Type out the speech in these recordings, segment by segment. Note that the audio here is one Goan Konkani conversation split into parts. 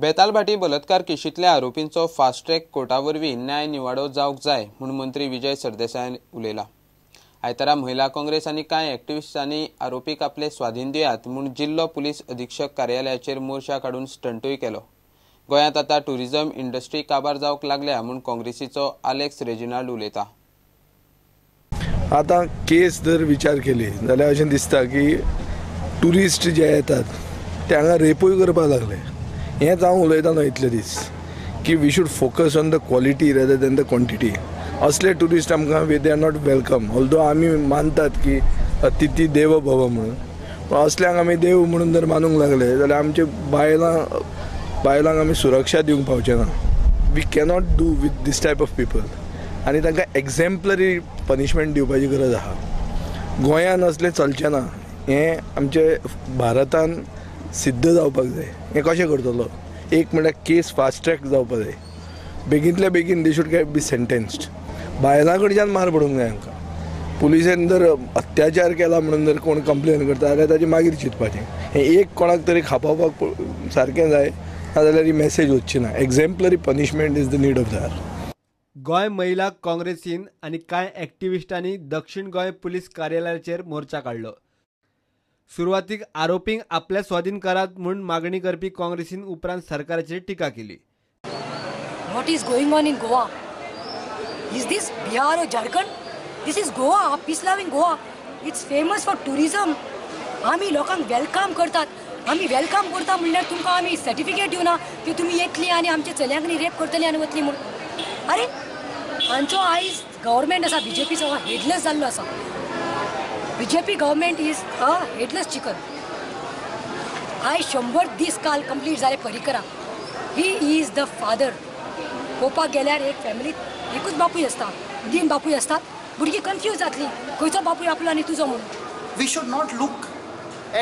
बेतालभाटी बलात्कार केशींतल्या आरोपींचो फास्ट ट्रॅक कोर्टा वरवीं न्याय निवाडो जावंक जाय म्हूण मंत्री विजय सरदेसाय उलयला. आयतारा महिला काँग्रेस आनी कांय एक्टिविस्टांनी आरोपीक आपले स्वाधीन दियात म्हूण जिल्लो पुलीस अधीक्षक कार्यालयाचेर मोर्चा काडून स्टंटूय केलो. गोंयांत आतां टुरिझम इंडस्ट्री काबार जावंक लागल्या म्हूण काँग्रेसीचो आलेक्स रेजिनाल्ड उलयता. आतां केस जर विचार केली जाल्यार अशें दिसता की ट्युरिस्ट जे येतात ते हांगा रेपूय करपाक लागले. हेंच हांव उलयता न्हय इतले दीस की we should focus on the quality rather than the quantity. असले ट्युरिस्ट आमकां they are not welcome. Although आमी मानतात की अतिथी देव भव म्हणून, पूण असल्यांक आमी देव म्हणून जर मानूंक लागले जाल्यार आमचे बायलांक आमी सुरक्षा दिवंक पावचे ना. We cannot do with this type of people. आनी तांकां एक्झेम्पलरी पनिशमेंट दिवपाची गरज आसा. गोंयांत असलें चलचें ना हें आमचे भारतान सिद्ध जावपाक जाय. हें कशें करतलो? एक म्हणल्यार केस फास्ट ट्रॅक जावपाक जाय. बेगींतल्या बेगीन they should get be sentenced. बायलां कडच्यान मार पडूंक जाय हांकां. पुलिसेन जर अत्याचार केला म्हणून जर कोण कंप्लेन करता जाल्यार ताजें मागीर चिंतपाचें. हें एक कोणाक तरी खापोवपाक सारकें जाय, नाजाल्यार ही मॅसेज वचची ना. Exemplary punishment is the need of the hour. Goa महिला काँग्रेसीन आनी कांय एक्टिविस्टांनी दक्षिण गोंय पुलीस कार्यालयाचेर मोर्चा काडलो. सुरवातीक आरोपींक आपल्या स्वाधीन करात म्हूण मागणी करपी काँग्रेसीन उपरांत सरकाराचेर टिका केली. What is going on in Goa? Is this Bihar or Jharkhand? This is Goa, peace loving Goa. It's famous for tourism. आमी लोकांक welcome करतात. आमी welcome करता म्हणल्यार तुमकां आमी सर्टिफिकेट दिवना की तुमी येतली आनी आमच्या चलयांक रेप करतली आनी वतली म्हूण. अरे हांचो आयज गव्हर्मेंट आसा बीजेपीचो हेडलेस जाल्लो आसा. BJP government is a headless chicken. आयज 100 दीस काल कंप्लीट जाले परिकरा. He is the father. पळोवपाक गेल्यार एक फॅमिलीत एकूच बापूय आसता, 3 बापूय आसतात. भुरगीं कन्फ्यूज जातली खंयचो बापूय आपलो आनी तुजो म्हणून. We should not look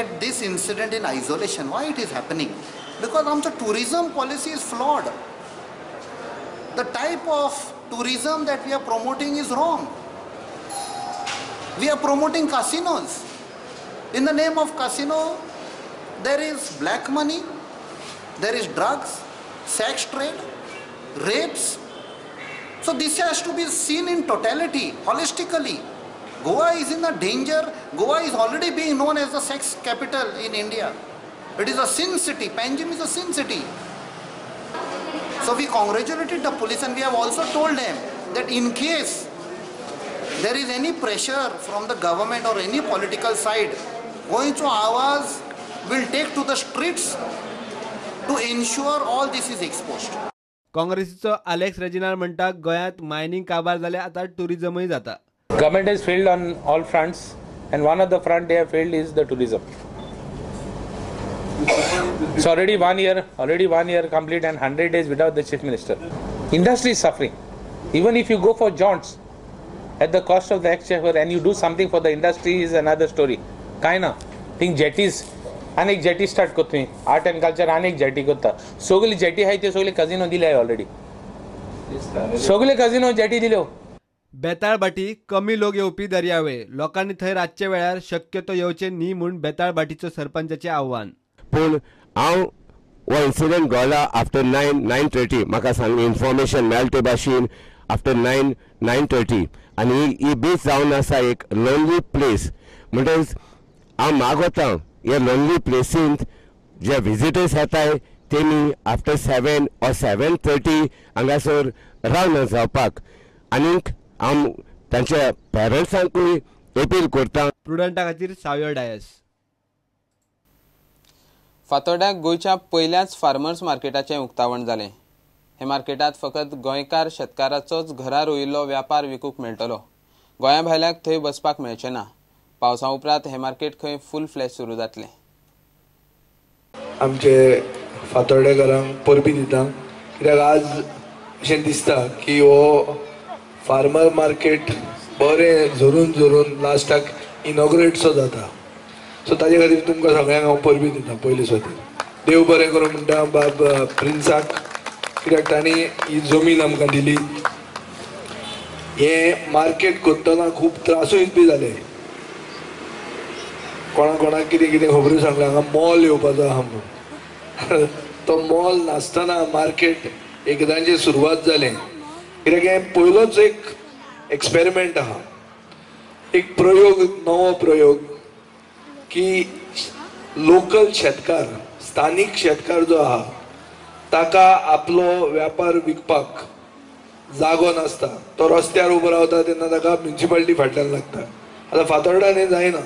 at this incident in isolation. Why it is happening? Because आमचो tourism policy is flawed. The type of tourism that we are promoting is wrong. We are promoting casinos. In the name of casino, there is black money, there is drugs, sex trade, rapes. So this has to be seen in totality, holistically. Goa is in a danger. Goa is already being known as the sex capital in India. It is a sin city. Panjim is a sin city. So we congratulated the police and we have also told them that in case there is any pressure from the government or any political side, Goencho Awaaz will take to the streets to ensure all this is exposed. काँग्रेसीचो Alex Reginald म्हणटा गोंयांत मायनिंग काबार जाले, आतां टुरिझमूय जाता. Government has failed on all fronts and one of the front they have failed is the tourism. It's already 1 year, already 1 year complete and 100 days without the chief minister. Industry is suffering. Even if you go for jaunts at the cost of the exchequer and you do something for the industry is another story. काय ना think jetties अनेक जेटी स्टार्ट करता तुमी आर्ट एंड कल्चर अनेक जेटी करता. सगली जेटी आहाय त्यो सगले कजिनो दिले ऑलरेडी, सगले कजिनो जेटी दिल्यो. बेताळभाटी कमी लोक येवपी दर्यावेळ, लोकांनी थंय रातच्या वेळार शक्यतो येवचे न्ही म्हूण बेताळभाटीचो सरपंचाचें आव्हान. पूण हांव हो इन्सिडंट घडला आफ्टर 9, 9:30 म्हाका सांग इन्फॉर्मेशन मेळ्ळें ते भाशेन आफ्टर 9, 9:30 आनी ही बीच जावन आसा एक लोनली प्लेस. म्हणटच हांव मागोता हे लोनली प्लेसींत जे विजिटर्स येताय तेमी आफ्टर 7 or 7:30 हांगासर रावन जावपाक आनीक हांव तांच्या पेरंट्सांकूय अपील करता. प्रुडंटा खातीर सावयर डायस. फातोड्ड्याक गोंयच्या पयल्याच फार्मर्स मार्केटाचें उक्तावण जालें. हे मार्केटांत फकत गोंयकार शेतकाराचोच घरा रोयिल्लो व्यापार विकूंक मेळटलो. गोंया भायल्याक थंय बसपाक मेळचें ना. पावसा उपरांत हे मार्केट खंय फूल फ्लॅश सुरू जातलें. आमचे फातोर्डेकारांक परबीं दिता, कित्याक आज अशें दिसता की हो फार्मर मार्केट बरें झरून झरून लास्टाक इनॉग्रेटसो जाता. सो ताजे खातीर तुमकां सगळ्यांक हांव परबीं दिता. पयले सुवातेर देव बरें करूं म्हणटा बाब प्रिन्साक, कित्याक तांणी ही जमीन आमकां दिली. हें मार्केट करतना खूब त्रासूय बी जाले. कोणा कोणाक कितें कितें खबऱ्यो सांगल्या, हांगा मॉल येवपाचो आहा म्हणून. तो मॉल नासतना मार्केट एकदांची सुरवात जालें, कित्याक हें पयलोच एक एक्सपेरिमेंट आहा, एक प्रयोग, नवो प्रयोग की लोकल शेतकार, स्थानीक शेतकार जो आहा ताका आपलो व्यापार विकपाक जागो नासता, तो रस्त्यार उबो रावता तेन्ना ताका म्युनिसिपालिटी फाटल्यान लागता. आतां फातोर्डान हें जायना,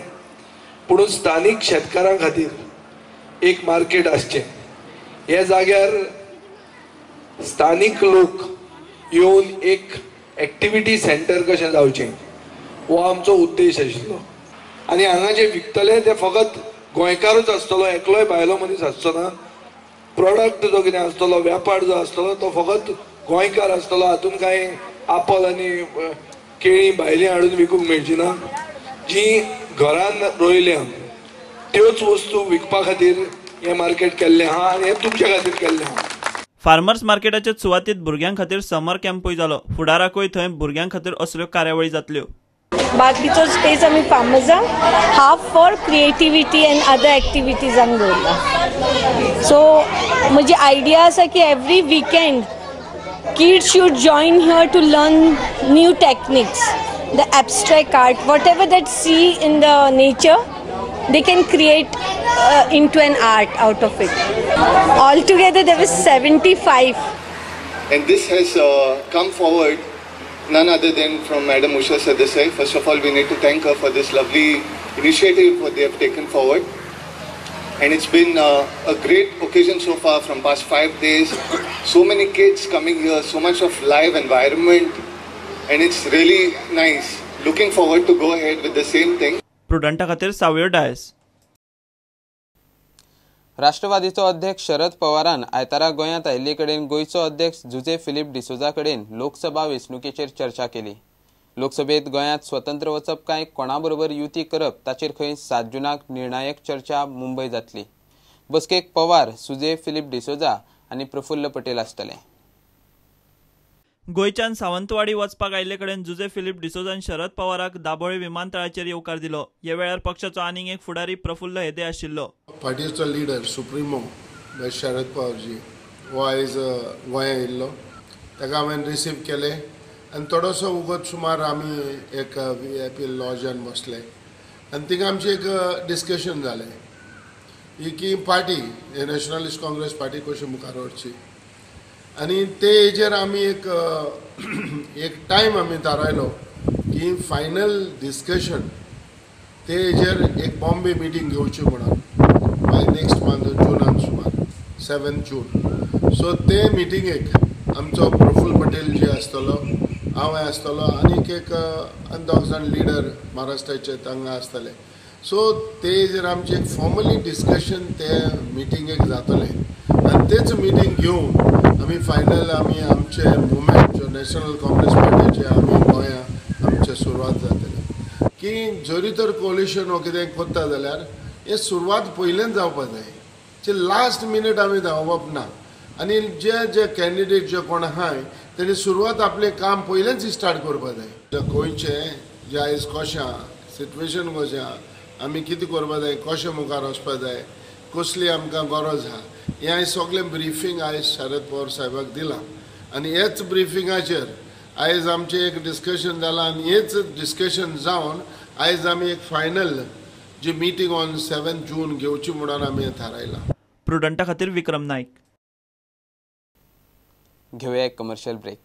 पूण स्थानीक शेतकारां खातीर एक मार्केट आसचें. हे जाग्यार स्थानीक लोक येवन एक एक्टिविटी सेंटर कशें जावचें हो आमचो उद्देश आशिल्लो. आनी हांगा जे विकतले ते फकत गोंयकारूच आसतलो, एकलोय भायलो मनीस आसचो ना. प्रोडक्ट जो कितें आसतलो, व्यापार जो आसतलो तो फकत गोंयकार आसतलो. हातूंत कांय आपल आनी केळीं भायलीं हाडून विकूंक मेळची ना. जी घरान रोयल्या त्योच वस्तू विकपा खातीर हें मार्केट केल्लें आहा आनी हें तुमच्या खातीर केल्लें आहा. फार्मर्स मार्केटाचे सुवातीत भुरग्यां खातीर समर कॅम्पूय जालो. फुडाराकूय थंय भुरग्यां खातीर असल्यो कार्यावळी जातल्यो. बाकीचो स्पेस आमी फार्मर्सांक half for creativity and other एक्टिविटीजांक दवरला. सो म्हजी आयडिया आसा की every weekend kids should join here to learn new techniques, the abstract art, whatever that see in the nature they can create into an art out of it. Altogether there was 75. And this has come forward none other than from Madam Usha Sardesai. First of all, we need to thank her for this lovely initiative what they have taken forward. And it's been a great occasion so far from past 5 days. So many kids coming here, so much of live environment, and it's really nice. Looking forward to go ahead with the same thing. प्रुडंटा खातीर सावयो डायस. राष्ट्रवादीचो अध्यक्ष शरद पवारान आयतारा गोंयांत आयिल्ले कडेन गोंयचो अध्यक्ष जुझे फिलीप डिसोजा कडेन लोकसभा वेंचणुकेचेर चर्चा केली. लोकसभेत गोंयांत स्वतंत्र वचप काय कोणा बरोबर युती करप ताचेर खंय 7 जूनाक निर्णायक चर्चा मुंबय जातली. बसकेक पवार, सुजे फिलीप डिसोजा आनी प्रफुल्ल पटेल आसतले. गोंयच्यान सावंतवाडी वचपाक आयिल्ले कडेन जुझे फिलीप डिसोजान शरद पवाराक दाबोळे विमानतळाचेर येवकार दिलो. ह्या वेळार पक्षाचो आनीक एक फुडारी प्रफुल्ल हेदे आशिल्लो. पार्टीचो लिडर सुप्रिमो शरद पवारजी हो आयज गोंया येयल्लो, ताका हांवें रिसीव केलें आनी थोडोसो वगत सुमार आमी एक व्ही I P लॉजान बसले आनी थिंगा आमचें एक डिस्कशन जालें की पार्टी नॅशनलिस्ट काँग्रेस पार्टी कशी मुखार व्हरची आनी ते हेजेर आमी एक एक टायम आमी थारायलो की फायनल डिस्कशन ते हेजेर एक बॉम्बे मिटींग घेवची म्हणून बाय नेक्स्ट मंथ जुनान सुमार 7 जून. सो ते मिटिंगेक आमचो प्रफुल्ल पटेल जी आसतलो, हांव आसतलो आनीक एक दोग जाण लिडर महाराष्ट्राचे तांगा आसतले. सो ते हेजेर आमचें एक फॉर्मली डिस्कशन ते मिटिंगेक जातलें आनी तेच मिटींग घेवन आमी फायनल आमी आमचे मुवमेंट जो नॅशनल काँग्रेस पार्टीचे आमी गोंया आमचे सुरवात जातली की जरी तर कोलिशन वो कितें करता जाल्यार हे सुरवात पयल्यान जावपा जाय, जे लास्ट मिनीट आमी धांवप ना. आनी जे जे कॅन्डिडेट जे कोण आहाय तेणी सुरवात आपलें काम पयलेंच स्टार्ट करपा जाय. गोंयचें जे आयज कशें आहा, सिट्युएशन कशें आहा, आमी कितें करपा जाय, कशें मुखार वचपा जाय, कसली आमकां गरज आहा, हें आयज सगळें ब्रिफींग आयज शरद पवार साहेबाक दिलां आनी हेच ब्रिफिंगाचेर आयज आमचें एक डिस्कशन जालां आनी हेच डिस्कशन जावन आयज आमी एक फायनल जी मिटींग ऑन 7 जून घेवची म्हणून आमी थारायलां. प्रुडंटा खातीर विक्रम नायक. घेवया एक कमर्शियल ब्रेक.